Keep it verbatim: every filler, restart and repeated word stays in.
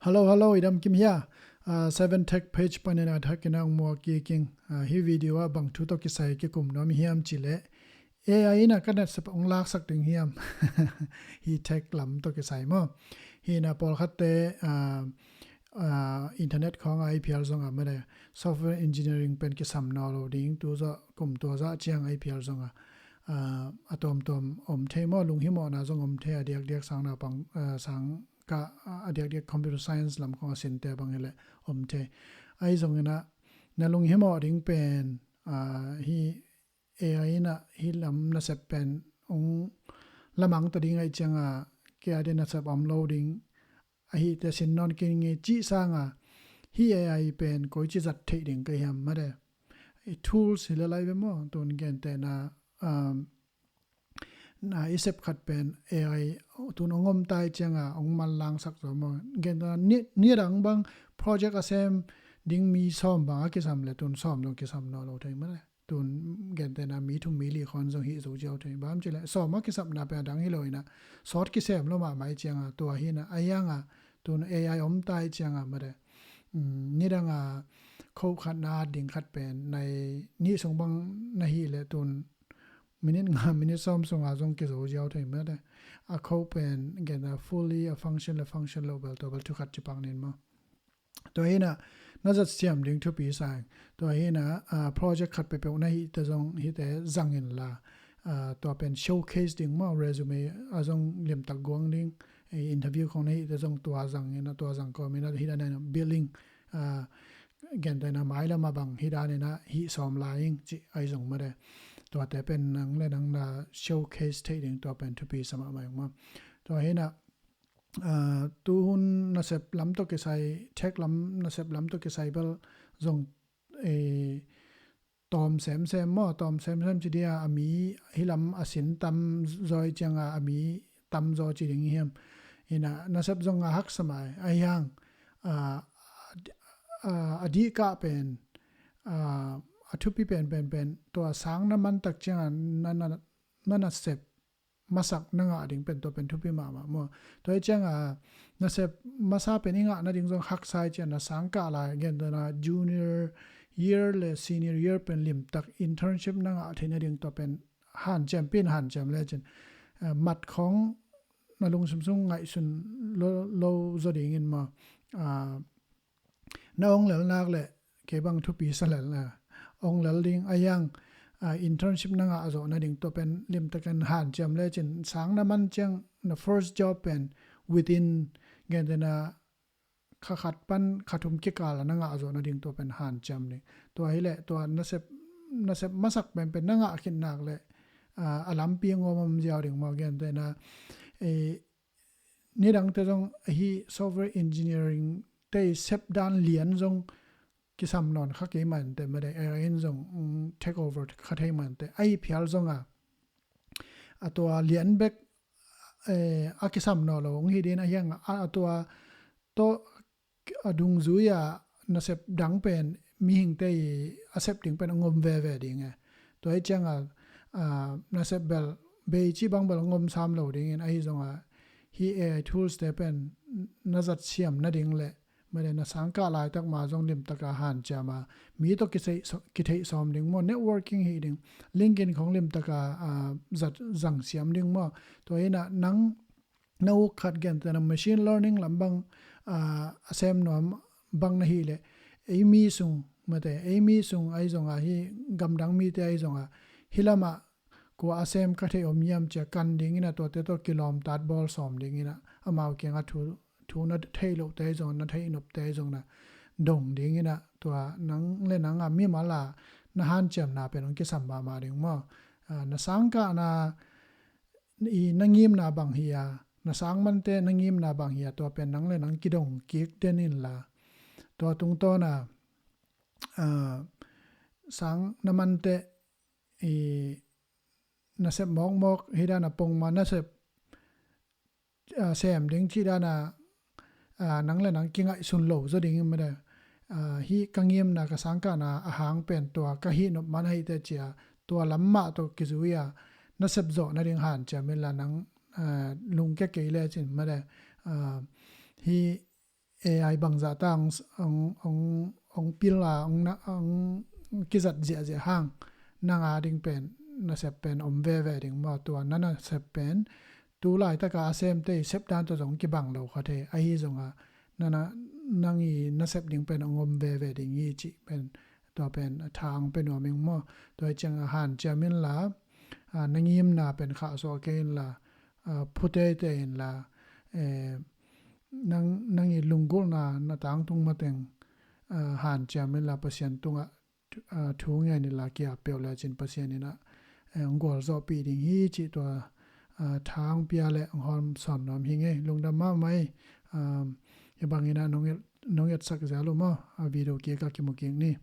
Hello, hello, i dam kim hia? Ah, Seven Tech page panin a thak in a ong muak kik ing. Ah, hi video ah bang thu tawh kisai kikum nuam hiam cih leh, A I in a ka nasep ong laksak ding hiam? Hi tech lam tawh kisai maw. Hi in a pawlkhatte, ah, ah, internet khawng a i phial zong a mate, software engineering pen kisam nawn lo ding, tu zawh kum tua zah ciang a i phial zong a, ah, a tuamtuam om thei maw, lunghimawhna zong om thei, a diakdiak sang naupang, ah, sang ka, ah, a diakdiak computer science lam khawng a sinte bang hi leh om thei. Ahi zongin a, na lunghimawh ding pen, ah, hi A I in a hi lam nasep pen ong lamang ta ding ahih ciang a, kei a dia nasep om lo ding, ahi te sin nawn kei ning e cih sang a, hi A I pen koici zat theih ding ka hiam mate. I tools hi le lai ve maw, tun gentehna, um, na i sep khat pen A I tun ong om ta ahih ciang a ong manlangsak zaw maw. Gentehna ni, ni dang bang project a sem ding mi sawm bang a kisam leh tun sawm zong kisam nawn lo thei mate. Tun gentehna mi thum mi li khawng zong hih zo ziau thei. Bang hiam cih leh sawm a kisapna pen a dang hi lo in a, sawt kisem lo mahmah ahih ciang a, tua hi in a, ahi hang a tun A I om ta ahih ciang a mate. Um, ni dang a code khat na at ding khat pen nai nih sung bang na hih leh tun minute nga, minute sawm sung a zong kizo ziau thei mate. A code pen gentehna fully a function le function lo bel, tua bel thu khat ci pak ning maw. Tua hi in a, na zat siam ding thupi sa ing. Tua hi in a, ah, project khat peuhpeuh na hih te zong, hih te zang in la, ah, tua pen showcase ding maw, resume a zong limtak guang ding, eh, interview khawng na hih te zong tua zang in a, tua zang kawm in a, hi dan in a billing, ah, gentehna mailam a bang hi dan in a hih sawm lai ing cih ahi zong mate. Tuate pen nang le nang na showcase theih ding, tua pen thupi sa mahmah ing maw. Tua hi in a, ah, tuhun nasep lam tawh kisai, tech lam, nasep lam tawh kisai bel zong, eh, tawm semsem maw, tawm semsem ci dia, a mi hi lam a sin tam zaw ahih ciang a, a mi tam zaw ci ding hiam. Hi in a, nasep zong a haksa mai, ahi hang, ah, ah, a dih kah pen, ah, a thupi pen, pen, pen, tua sang na man tak ciang a, na, na, na nasep masak na ngah ding pen tua pen thupi mahmah maw. Tua ahih ciang a, nasep masa pen i ngah nading zong haksa ahih ciang a, na sang kah lai, gentehna junior year le senior year pen limtak internship na ngah theih nading tua pen hanciam, pen hanciam lecin, ah, mat khawng na lungsim sung ngaihsun lo, lo zaw ding in maw. Ah, na ong lel nak leh kei bang thupi sa lel na. Ong lel ding, ahi hang, ah, internship na ngah zawh nading tua pen limtak in hanciam lecin, sang na man ciang na first job pen within, gentehna kha khat pan kha thum kikal a na ngah zawh nading tua pen hanciam ding. Tua hi leh tua nasep, nasep masak pen pen na ngah khit nak leh, ah, a lampi ngawm om ziau ding maw, gentehna, eh, ni dang te zong ahi software engineering te i sep dan lian zong kisam nawn kha kei mah inteh, mate, A I in zong, mm, take over kha thei mah inteh. Ahi phial zong a, a tua lian bek, eh, a kisam nawn lo ong hi ding, ahi hang a, a tua tawh a dungzui a nasep dang pen mihingte i a sep ding pen ong om veve ding e. Tua ahih ciang a, ah, nasep bel bei cih bang bel ong om sam lo ding in, ahi zong a, hi A I tools te pen na zat siam nading leh, mate, na sang kah laitak ma zong limtak a hanciam a, mi tawh kitheih, kitheih sawm ding maw, networking hi ding, LinkedIn khawng limtak a, ah, zat zang siam ding maw. Tua hi in a, nang na uk khat, gentehna machine learning lam bang, ah, a sem nuam bang na hih leh, ei mi sung, mate, ei mi sung ahi zong a, hi gamdang mite ahi zong a, hi lam ah kua a sem ka theih om hiam ci a kan ding in a, tuate tawh kilawmtat bawl sawm ding in a, amau kiang a thu, thu na theih lohte ahi zong, na theih nopte ahi zong na dong ding in a, tua nang le nang a mimal a na hanciamna pen ong kisam mahmah ding maw. Ah, na sang kahna i na ngimna bang hi a, na sang mante na ngimna bang hi a, tua pen nang le nang kidong kik den in la. Tua tungtawn a, ah, sang na mante i nasep mawkmawk hi dan a, pongmawk nasep, ah, sem ding cih dan a, ah, nang le nang kingaihsun lo zaw ding in, mate. Ah, hi ka ngimna, ka sang kahna a hang pen tua ka hih nop man ahi teh ci a, tua lam mah tawh kizui a nasep zawh nading hanciam in la, nang, ah, lungkia kei lecin, mate. Ah, hi A I bangzah ta hong, hong, hong, hong pil a, hong, na, hong kizat ziahziah hang, nang a ding pen, nasep pen om veve ding maw, tua na nasep pen, tu laitaka a semte i sep dan tawh zong kibang lo kha thei, ahi zongah, na, na, nang i nasep ding pen hong om veve ding hi cih pen, tua pen tha hong pia nuam ing maw, tua hi ciangah hanciam inla, a, na ngimna pen khahsuah kei inla, a, phu teitei inla, eh, nang, nang i lunggulhna na tangtung mateng, a, hanciam inla Pasian tungah, a, thu ngen inla kiap peuh lecin Pasian in a, eh, hong gualzawhpih ding hi cih tua, a, tha hong pia le hong hawm sawn nuam hi ing ei. Lungdam mahmah ei. A, hih bangin a nong et, nong etsak zel uh maw, a video kikah kimu kik ni.